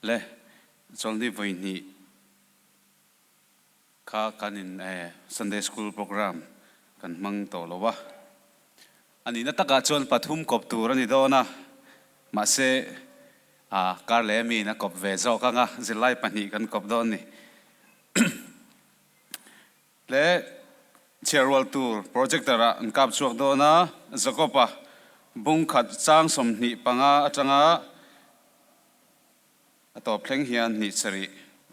Le chawlhni vawi hnih kha kan in Sunday School program kan hmang tawh lo a. A nihna takah chuan pathum kawp tur a ni dawn a, mahse kar leh miin a kawp ve zawk ang a, zirlai pahnih kan kawp dawn ni. Le chhiarrual tur projector ah an kap chhuak dawn a, Jakob-a bung khat chang 25 atanga a tawp thleng hian hnih sarih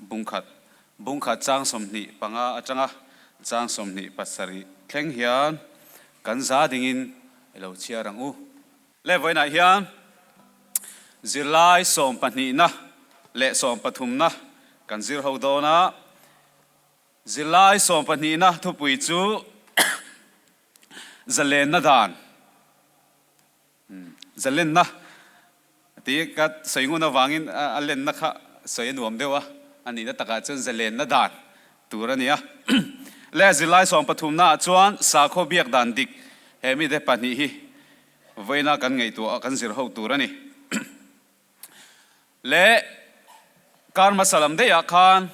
bung khat, bung khat chang 25 atanga chang 27 thleng hian kan za dingin i lo chhiar ang u. Le vawiinah hian zirlai sawmpahnihna leh sawmpathumna kan zir ho dawn a. Zirlai sawmpahnihna thupui chu zalenna dan, zalenna tih ka sawi ngun avangin a lenna kha sawi a nuam deuh a, a nihna takah chuan zalenna dan tur a ni a. Le zirlai sawmpathumna ah chuan sakhaw biak dan dik he mite pahnih hi vawiina kan ngaihtuah kan zir ho tur a ni. Le kar hmasa lam daih ah khan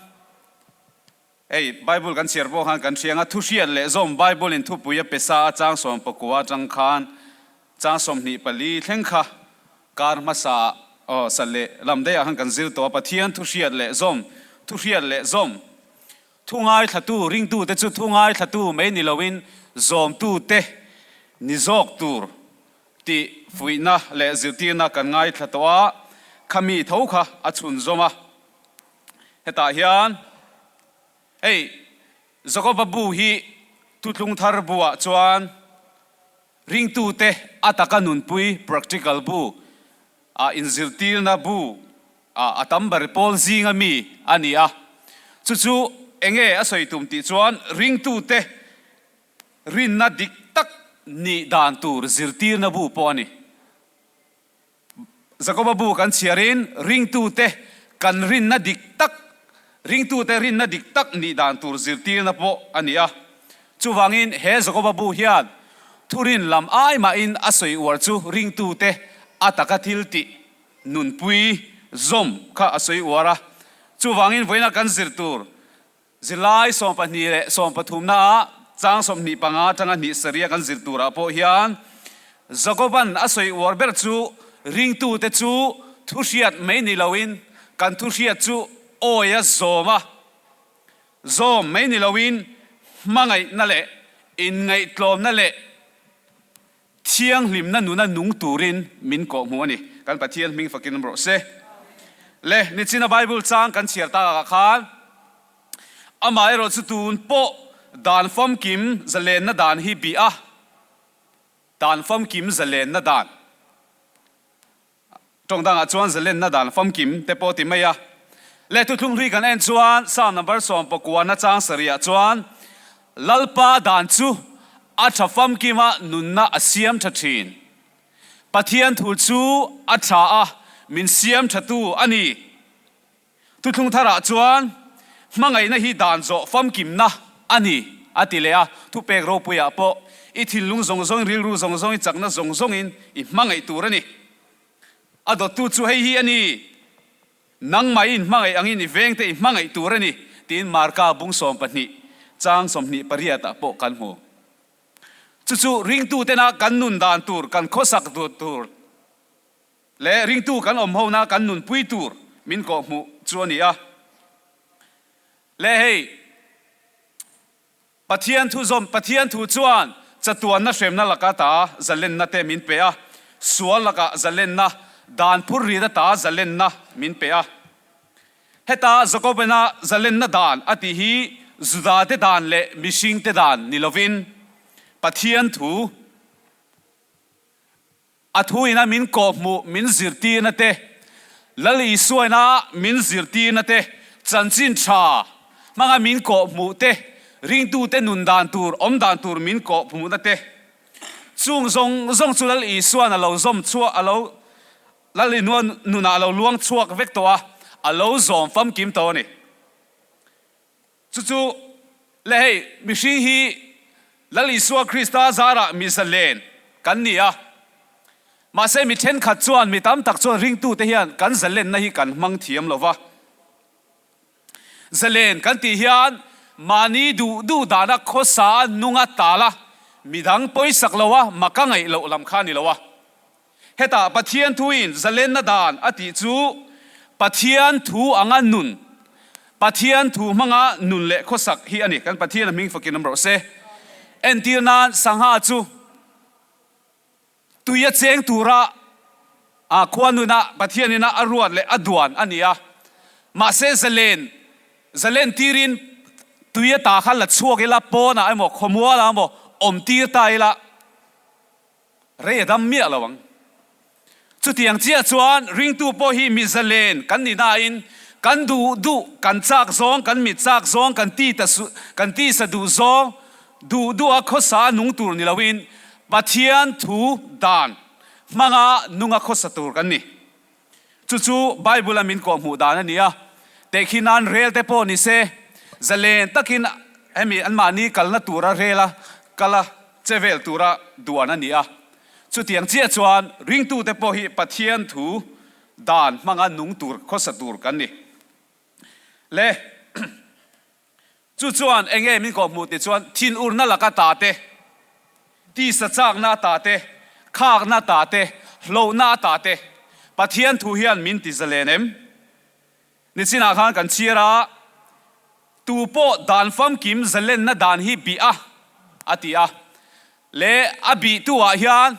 hei Bible kan chhiar pawh khan kan hriang a, thu hriat leh zawm Bible in thupui a pe sa a chang 19 atang khan chang 24 thleng kha kar hmasa ah aw sa leh lam daih ah khan kan zir tawh a, Pathian thu hriat leh zawm thu hriat leh zawm thu ngaithlatu ringtute chu thu ngaithlatu mai ni loin zawmtute ni zawk tur Tih fuihna leh zirtirna kan ngaithla tawh a, khami tho kha a chhunzawm a. Hetah hian hei Jakoba bu hi Thutlung Thar buah chuan ringtute a taka nunpui, practical bu, ah inzirtirna bu ah a tam ber pawl zinga mi a ni a. Chu chu enge a sawi tum tih chuan ringtute Rinna dik tak nih dan tur zirtirna bu pawh a ni. Jakoba bu kan chhiarin ringtute kan rinna dik tak, ringtute rinna dik tak nih dan tur zirtirna pawh a ni a. Chuvangin he Jakoba bu hian thurin lam ai mahin a sawi uar chu ringtute a taka thil tih nunpui zawm kha a sawi uar a. Chuvangin vawiina kan zir tur Zirlai 12 leh 13 naah chang 25 atanga hnih saria kan zir turah pawh hian Jakoban a sawi uar ber chu ringtute chu thu hriat mai ni loin kan thu hriat chu awi a zawm a, zawm mai ni loin hmangaihna leh inngaihtlawmna leh Thianghlimna nuna nung turin min kawhhmuh a ni. Kan Pathian hming fakin awm rawh se. Le, nichina Bible chang kan chhiar takah khan amaherawh chu tun pawh dan famkim zalenna dan hi bih a, dan famkim zalenna dan. Tawng dangah chuan zalenna dan famkim te pawh ti mai a. Leh thuthlung hlui kan en chuan Psalm number 99 chang sarihah chuan Lalpa dan chu a tha famkima nunna a siam tha thin. Pathian thu chu a tha a, min siam thatu a ni. Thuthlung tharah chuan hmangaihna hi dan zawh famkimna a ni a ti leh a, thupek ropuiah pawh i thinlung zawng zawngin, rilru zawng zawngin, chakna zawng zawngin i hmangaih tur a ni. A dawttu chu hei hi a ni, Nangmahin hmangaih angin i vengte i hmangaih tur a ni, tiin Marka bung 12 chang 28 ah pawh kan hmu. Chu chu ringtutena kan nun dan tur, kan khawsak tur, Leh ringtu kan awm hona kan nunpui tur min kawhhmuh chu a ni a. Leh hei, Pathian thu zawm, Pathian thu chuan chatuanna hremna laka ta zalenna te min pe a, sual lakah zalenna, dan phur rina ta zalenna min pe a. Heta Jakobena zalenna dan a tih hi Judate dan leh mihringte dan ni lovin Pathian thu, A thuina min kawhhmuh min zirtirna te, Lal Isuaina min zirtirna te, chanchin tha hmanga min kawhhmuh te, ringtute nun dan tur, awm dan tur min kawhhmuhna te, chung zawng zawng chu Lal Isuan a lo zawm chhuak, a lo Lal Inua nunah a lo luang chhuak vek tawh a, a lo zawm famkim tawh a ni. Chu chu le hei, mihring hi Lal Isua Krista zarah mi zalen kan ni a. Mahse mi thenkhat chuan mi tam tak chuan ringtute hian kan zalenna hi kan hmang thiam lo va. Zalen kan tih hian mahni duh duh dana khawsa a nunga tal a, midang pawisak lo a, maka ngaih loh lam kha a ni lo a. Hetah Pathian thuin zalenna dan a tih chu Pathian thu anga nun, Pathian thu hmanga nun leh khawsak hi a ni. Kan Pathian a hming fakin awm rawh se. Entir nan sangha chu Tui a cheng tura a khua nuna Pathian ina a ruat leh a duan a ni a. Mahse zalen, zalen tirin tui a ta kha la chhuak ila, pawnah emaw, khawmualah emaw awm tir ta ila, rei a dam miah lo ang. Chutiang chiah chuan ringtu pawh hi mi zalen kan ni nain kan duh duh, kan chak zawng, kan mit chak zawng, kan ti ta kan tisa duh zawng, Duh duha khawsa nung tur ni loin Pathian thu dan hmanga nunga khawsa tur kan ni. Chu chu Bible-a min kawhhmuh dan a ni a. Tehkhi nan rel te pawh ni se, zalen takin hemi anmahni kalna tura rela kala che vel tura duan a ni a. Chutiang chiah chuan ringtute pawh hi Pathian thu dan hmanga nung tur khawsa tur kan ni. Le. Chu chuan eng nge min kawhhmuh tih chuan thinurna laka ta te, tisa chakna ata te, khakna ata te, hlauhna ata te Pathian thu hian min ti zalen em? Nichinah khan kan chhiar a, Tu pawh dan famkim zalenna dan hi bih a, a ti a. Le a bihtu ah hian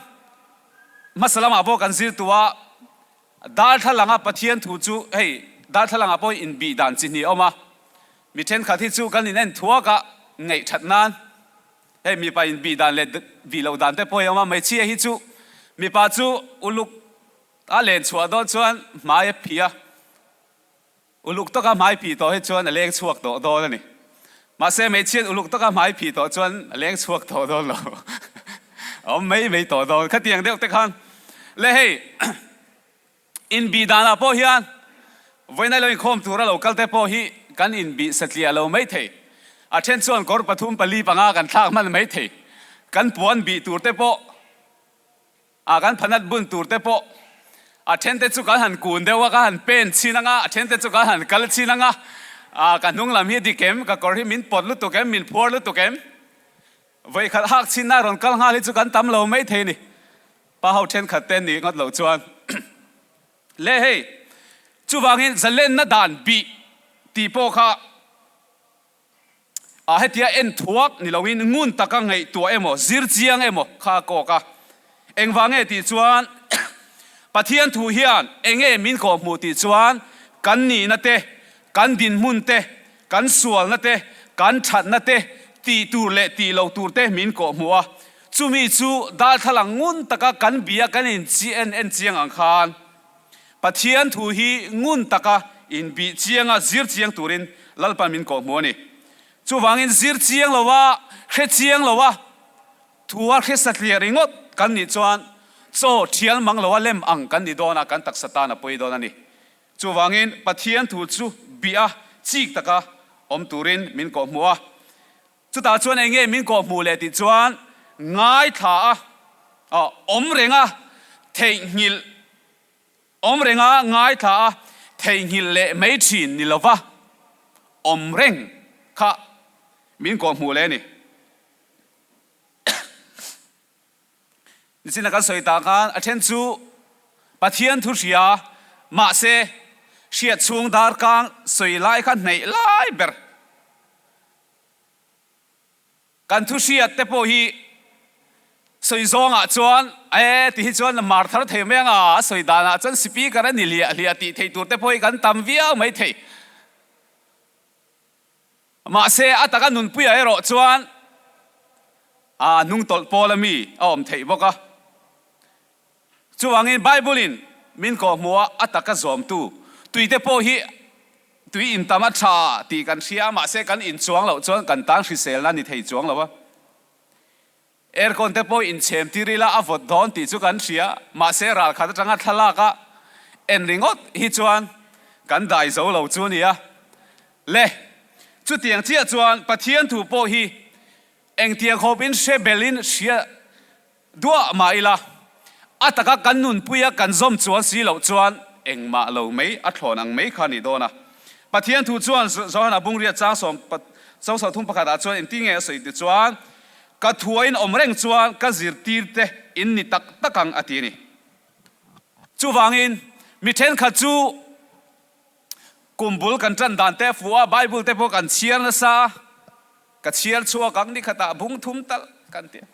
hmasa lamah pawh kan zir tu a, Darthlalanga Pathian thu chu hei darthlalangah pawh inbih dan chi hnih a awm a, mi thenkhat hi chu kan inen thuak a ngaih that nan hei mipa inbih dan leh bih loh dan te pawh hi a awm a, hmeichhia hi chu mipa chu uluk a len chhuah dawn chuan hmai a phih a. Uluk taka hmai phih tawh hi chuan a leng chhuak tawh dawn a ni. Mahse, hmeichhiat uluk taka hmai phih tawh chuan a leng chhuak tawh dawn lo. A awm mai mai tawh dawn. Khatiang deuh te khan le hei inbih danah pawh hian vawiin lo inkhawm tura lo kal te pawh hi kan inbih satliah lo mai thei. A then chuan kawr pathum pali panga kan thlak hman mai thei. Kan puan bih tur te pawh A kan phanat bun tur te pawh a then te chu kan han kun deuh a, ka han pen chhin anga, a then te chu kan han kal chhin anga, a ka hnung lam hi dik em, ka kawr hi min pawt lutuk em, min phuar lutuk em? Vawikhat hak chhin a rawn kal nghal hi chu kan tam lo mai thei ni. Pa ho thenkhat te nih ngawt loh chuan le hei chuvangin zalenna dan bih tih pawh kha A hetia en thuak ni loin ngun taka ngaihtuah emaw, zir chiang emaw kha a kawk a. Engvang nge tih chuan Pathian thu hian enge min kawhhmuh tih chuan kan nihna te, kan dinhmun te, kan sualna te, kan thatna te, tih tur leh tih loh tur te min kawhhmuh a. Chumi chu darthlalang ngun taka kan bia kan inchi en en chiang ang khan Pathian thu hi ngun taka inbih chianga zir chiang turin Lalpan min kawhhmuh a ni. Chuvangin zir chiang loa, hre chiang loa, thua hre satliah ringawt kan nih chuan chaw thial mang loa lem ang kan ni dawn a, kan taksa tan a pawi dawn a ni. Chuvangin Pathian thu chu bih a, chik taka awm turin min kawhhmuh a. Chutah chuan eng nge min kawhhmuh leh tih chuan ngaithla a awm reng a, theihnghilh awm reng a, ngaithla a, theihnghilh leh mai thin ni lova awm reng kha min kawhhmuh leh a ni. Nichina kan sawi tak khan a then chu Pathian thu hria mahse hriat chhung darkang sawi lai kha hneih lai ber. Kan thu hriat te pawh hi sawi zawngah chuan e ti hi chuan mar thar thei mai anga a sawi danah chuan speaker a ni hliah hliah tih theih tur te pawh hi kan tam viau mai thei. Mahse a taka nunpuiah erawh chuan a hnungtawlh pawl ami a awm theih bawk a. Chuvangin Bible-in min kawhhmuh a, a taka zawmtu tuite pawh hi tui in tam a tha tih kan hria a, mahse kan in chuang loh chuan kan tan hriselna ni thei chuang lo a. Aircon te pawh inchhem tir ila a vawt dawn tih chu kan hria, mahse ralkhat atanga thlalak a en ringawt hi chuan kan dai zo lo chu a ni a. Le, chutiang chiah chuan Pathian thu pawh hi engtiang khawpin hre belin hria Duah mah ila, A taka kan nunpuia kan zawm chuan si loh chuan engmah lo mai a thlawn ang mai kha a nih dawn a. Pathian thu chuan Johana Bungriat chang sawm chauhsawm thum pakhatah chuan engtin nge a sawi ti chuan, Ka thua in awm reng chuan ka zirtirte in ni tak tak ang a ti a ni. Chuvangin mi thenkhat chu kum bul kan tan dan te a fuh a, Bible te pawh kan chhiar nasa a, ka chhiar chhuak ang ni khatah bung thum talh kan ti a.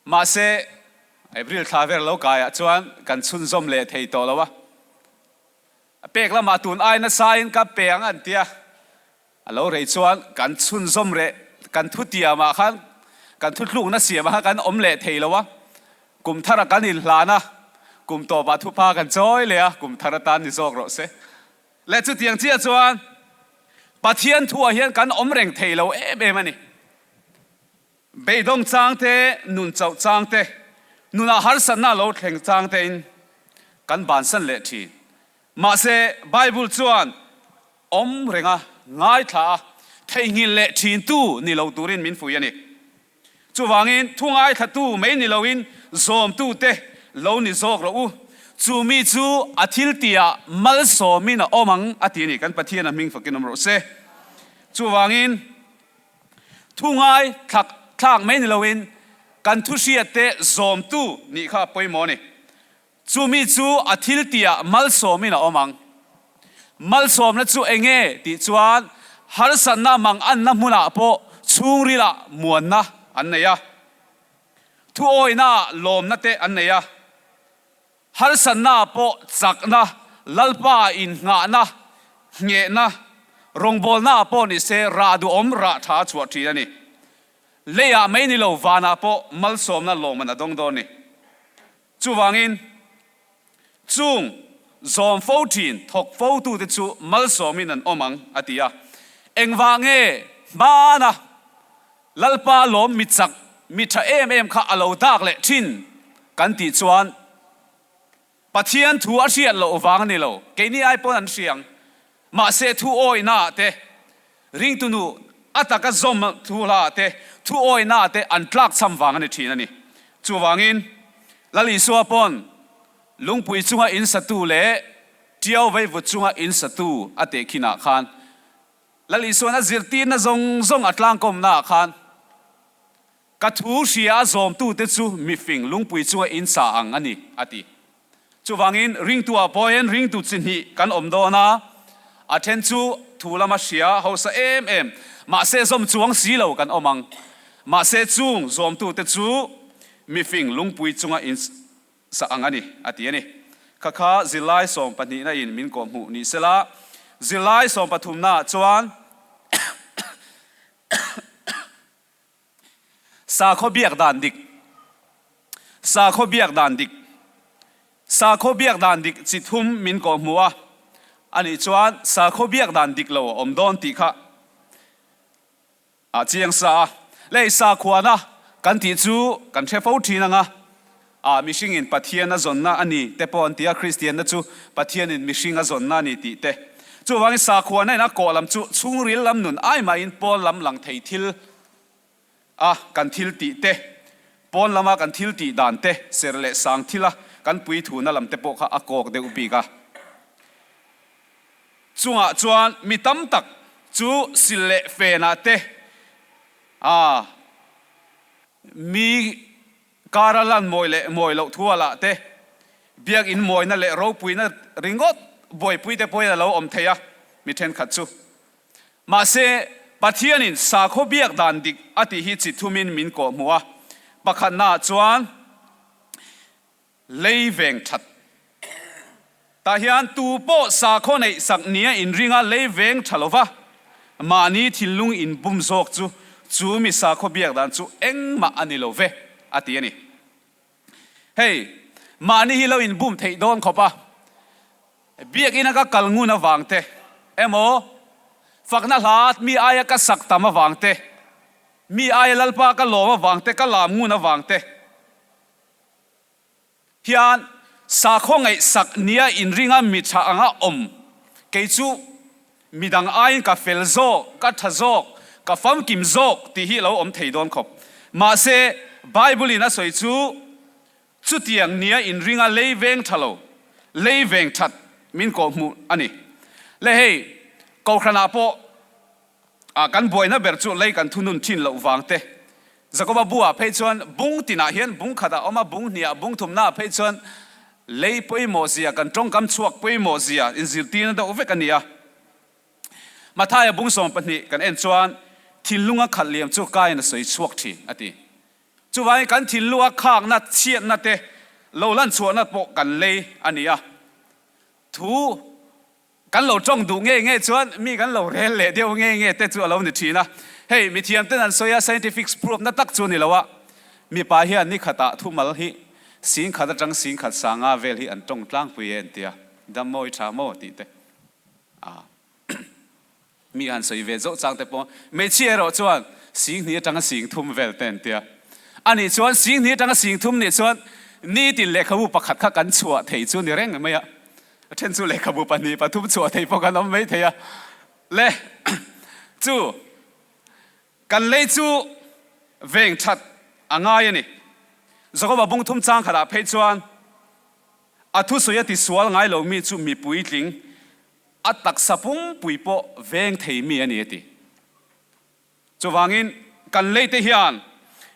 Mahse, April thla vel lo kaiah chuan kan chhunzawm leh thei tawh lo a. A pek lamah tun ai nasain ka pe ang an tia. A lo rei chuan kan chhunzawm reh, kan thutiamah khan, kan thuthlukna siamah khan kan awm leh thei lo a. Kum thara kan inhlan a, kum tawpah thupa kan chawi leh a, kum thar atan ni zawk rawh se. Leh chutiang chiah chuan Pathian thuah hian kan awm reng thei lo em em a ni. Beidawng chang te, nun chauh chang te, nunah harsatna lo thleng chang tein kan bansan leh thin. Mahse, Bible chuan awm renga ngaithla a, theihnghilh leh thintu ni lo turin min fuih a ni. Chuvangin, thu ngaithlatu mai ni loin zawmtute lo ni zawk rawh u. Chu mi chu a thiltihah malsawmin a awm ang a ti a ni. Kan Pathian a hming fakin awm rawh se. Chuvangin. Thu ngai thlak thlak mai ni loin kan thu hriatte zawmtu nih kha a pawimawh a ni. Chumi chu a thil tihah malsawmin a awm ang. Malsawmna chu eng nge tih chuan harsatna mang anna hmunah pawh chhungrilah muanna an nei a, thuawihnaah lawmna te an nei a. Harsatna pawh chakna, Lalpa innghahna, nghehna, rawngbawlna pawh ni se rah duhawm rah tha a chhuah thin a ni. Leiah mai ni lo vanah pawh malsawmna lawmman a dawng dawn ni. Chuvangin, chung zawm fo thin thawk fo tute chu malsawmin an awm ang, a ti a. Engvah nge hmana Lalpa lawm mi chak, mi tha em em kha a lo dak leh thin kan tih chuan Pathian thu a hriat loh vang a ni lo, keini ai pawn an hria ang. Mahse thu awihna ah te, ringtunu a taka zawm thu hla ah te, thu awihna ah te an tlakchham vang a ni thin a ni. Chuvangin Lal Isua pawn lungpui chunga in satu leh tiau veivut chunga in satu a tehkhinah khan Lal Isuan a zirtirna zawng zawng a tlangkawmnaah khan, Ka thu hria a zawmtute chu mifing lungpui chunga in sa ang a ni, a ti. Chuvangin ringtuah pawh hian ringtu chi hnih kan awm dawn a, a then chu thu lama hria hausa em em, mahse zawm chuang si lo kan awm ang. Mahse chung zawmtute chu mifing lungpui chunga in Sa ang a ni, a ti a ni. Kha kha zirlai sawmpahnihna in min kawhhmuh ni sela, zirlai sawmpathumna ah chuan sakhaw biak dan dik, sakhaw biak dan dik, sakhaw biak dan dik chi thum min kawhhmuh a, anih chuan sakhaw biak dan dik lo a awm dawn tih kha A chiang sa a, lei sakhuana kan tih chu kan hre fo thin ang a, a mihringin Pathian a zawnna a ni te pawh an ti a, Kristianna chu Pathianin mihring a zawnna a ni tih te. Chuvangin sakhuana in a kawh lam chu chhungril lam nun ai mahin pawn lam lang thei thil a kan thil tih te, pawn lama kan thil tih dan te, ser leh sang thila kan puithuna lam te pawh kha a kawk deuh bik a. Chungah chuan mi tam tak chu sil leh fenah te a mi kara lan mawi leh mawi loh thualah te, biakinn mawina leh ropuina ringawt buaipui te pawhin a lo awm thei a, mi thenkhat chu. Mahse, Pathianin sakhaw biak dan dik a tih hi chi thumin min kawhhmuh a, pakhatnaah chuan, Lei veng that. Tah hian tu pawh sakhaw neih sak nia inringa lei veng tha lova mahni thinlung inbum zawk chu chu mi sakhaw biak dan chu engmah a ni lo ve, a ti a ni. Hei, mahni hi lo inbum theih dawn khawp a, biakina ka kal ngun avang te emaw, fakna hla mi aia ka sak tam avang te, mi aia Lalpa ka lawm avang te, ka lam ngun avang te, Hian sakhaw ngaihsak nia inringa mi tha anga awm, kei chu midang aiin ka fel zawk, ka tha zawk, ka famkim zawk tih hi lo awm thei dawn khawp. Mahse, Bible-in a sawi chu. Chutiang nia inringa lei veng tha lo, lei veng that min kawhhmuh a ni. Le hei, Kohhranah pawh ah kan buaina ber chu lei kan thunun thin loh vang te. Jakoba bu ah phei chuan bung tinah hian bung khat a awm a, bung hnih ah, bung thumna ah phei chuan lei pawimawh zia, kan tawngkam chhuak pawimawh zia inzirtirna deuh vek a ni a. Mathaia bung 12 kan en chuan thinlunga khalh liam chu kain a sawi chhuak thin a ti. Chuvangin kan thinlunga khakna, chhiatna te lo lan chhuahna pawh kan lei a ni a. Thu kan lo tawng duh ngei ngei chuan mi kan lo rel leh deuh ngei ngei te chu a lo ni thin a. Hei mithiam ten an sawi a, scientific proof na tak chu a ni lo a, mipa hian ni khatah thumal hi singkhat atang singkhat sanga vel hi an tawng tlangpui e an ti a, dam mawi tha maw tih te a. Mi han sawi ve zauh chang te pawh hmeichhia erawh chuan singhnih atanga sing thum vel te an tia. Anih chuan singhnih atanga sing thum nih chuan nitin lehkhabu pakhat kha kan chhuah thei chu ni reng mai a. A then chu lehkhabu pahnih pathum chhuah thei pawh kan awm mai thei a. Le chu kan lei chu veng that a ngai a ni. Jakoba bung thum chang khatah phei chuan a thusawi a tisual ngai lo mi chu mi puitling A taksa pumpui pawh veng thei mi a ni a ti. Chuvangin kan leite hian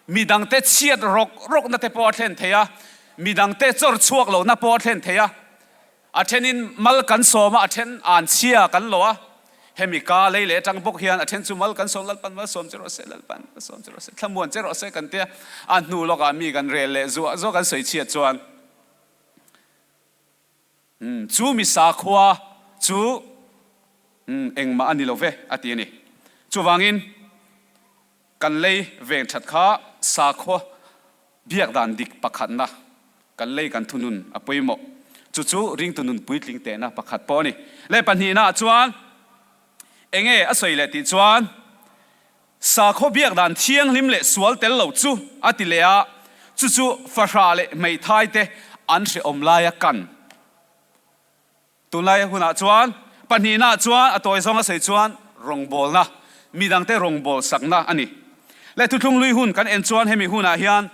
midangte chhiat rawk rawkna te pawh a thlen thei a, midangte chawr chhuak lohna pawh a thlen thei a. A thenin mal kan sawm a, a then an chhia kan lo a. Hemi ka lei leh atang bawk hian a then chu mal kan sawm, Lalpan mal sawm che rawh se, Lalpan mal sawm che rawh se, thlamuan che rawh se kan tia. A hnu lawkah mi kan rel leh zuah zuah kan sawi chhiat chuan Chu mi sakhua chu engmah a ni lo ve, a ti a ni. Chuvangin, kan lei veng that kha sakhua biak dan dik pakhatna, kan lei kan thunun a pawimawh. Chu chu ringtu nun puitling tehna pakhat pawh a ni. Leh pahnihnaah chuan enge a sawi leh tih chuan, Sakhaw biak dan thianghlim leh sual tel lo chu a ti leh a, chu chu fahrah leh hmeithai te an hrehawm laia kan tunlai hunah chuan pahnihnaah chuan a tawi zawnga sawi chuan rawngbawlna, midangte rawngbâwl sakna a ni. Leh thuthlung lui hun kan en chuan hemi hunah hian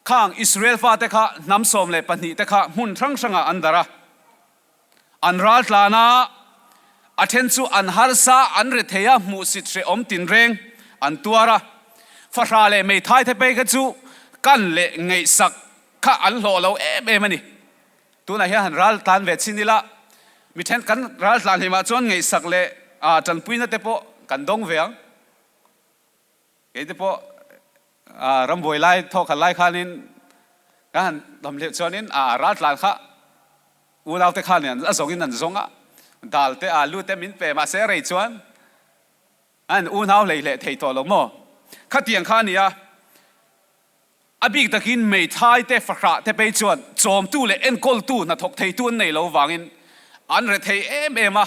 khang Israel fate kha hnam 12 te kha hmun hrang hrangah an darh a. An ral tlan a, a then chu an harsa, an rethei a, hmuhsit hrehawm tinreng an tuar a. Fahrah leh meithai te phei kha chu kan leh ngaihsak kha an hlawh lo em em a ni. Tunah hian han ral tlan ve chin ila, mi then kan ral tlan hlimah chuan ngaihsak leh tanpuina te pawh kan dawng ve ang. Kei te pawh rambuai lai thawk khat lai khanin kan han dam leh chuanin a ral tlan kha unau te khan a zawngin an zawng a, dal te alu te min pe mahse rei chuan an unau hlei hleh thei tawh lo maw? Khatiang kha a ni a. A bik takin meithai te fahrah te phei chuan chawmtu leh enkawltu hnathawk theitu an nei lo vangin an rethei em em a,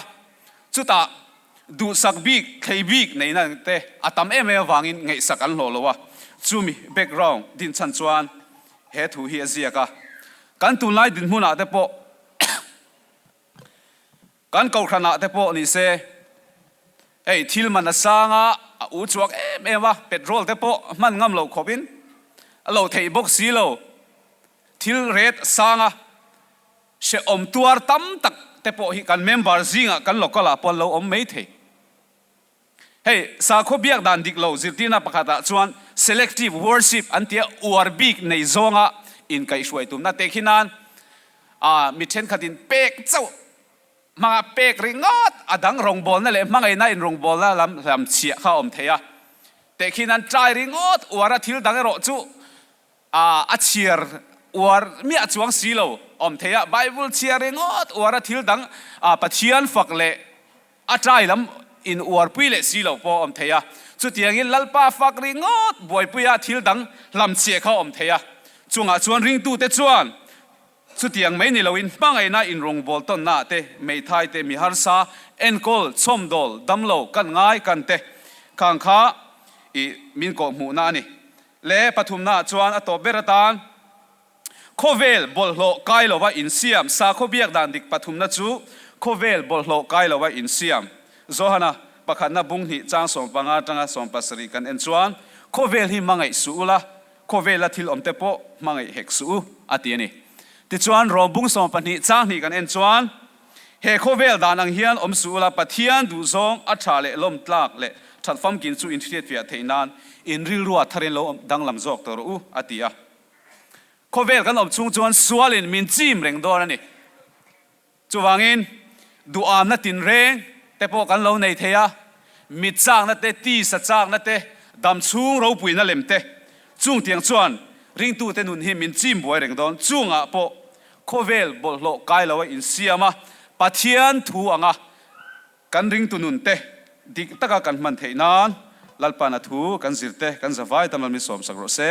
chutah duhsak bik thlei bik neihna te a tam em em avangin ngaihsak an hlawh lo a, chumi background dinchhan chuan he thu hi a ziak a, kan tunlai dinhmunah te pawh Kan kohhranah te pawh ni se, hei thil man a sang a, a u chhuak em em a, petrol te pawh hman ngam loh khawpin a lo theih bawk si lo. Thil ret sang a, hrehawm tuar tam tak te pawh hi kan member zingah kan local ah pawh an lo awm mai thei. Hei sakhaw biak dan dik lo zirtirna pakhatah chuan selective worship an tia uar bik nei zawnga inkaihhruai tumna te khi nan a mi thenkhatin pek chauh hmanga pek ringawt a dang rawngbawlna leh hmangaihna inrawngbawlna lam hlamchhiah kha a awm thei a. Tehkhin an trai ringawt uar a thil dang erawh chu a chhiar uar miah chuang si lo awm thei a. Bible chhiar ringawt uar a thil dang Pathian fak leh A tlai lam in uarpui leh si lo pawh a awm thei a, chutiangin Lalpa fak ringawt buaipuia thil dang hlamchhiah kha a awm thei a. Chungah chuan ringtute chuan chutiang mai ni loin hmangaihna inrawngbâwl tawnnaah te, meithai te, mi harsa, enkawl, chhawmdawl, damlo, kan ngai kan te khang kha i min kawhhmuhna a ni. Le pathumnaah chuan a tawp ber atan. Khawvel bawlhhlawh kai lova insiam sakhaw biak dan dik pathumna chu khawvel bawlhhlawh kai lova insiam. Johana pakhatna bung hnih chang 15 atanga 70 kan en chuan, Khawvel hi hmangaih suh ula, Khawvela thil awmte pawh hmangaih hek suh u, a ti a ni. Tichuan, Rom bung 12 chang hnih kan en chuan, He khawvel dan ang hian awm suh ula, Pathian duhzawng a tha leh lawm tlak leh that famkin chu inhriatfiah theih nan in rilrua tharin lo danglam zawk tawh rawh u, a ti a. Khawvel kan awm chhung chuan sualin min chim reng dawn a ni. Chuvangin, duhamna tinreng te pawh kan lo nei thei a, mit chakna te, tisa chakna te, dam chhung ropuina lem te, chung tiang chuan ringtute nun hi min chim buai reng dawn. Chungah pawh khawvel bawlhhlawh kai lo a insiam a, Pathian thu anga kan ringtu nun te dik taka kan hman theih nan Lalpana thu kan zir te kan zavai tam lalmi sawmsak rawh se.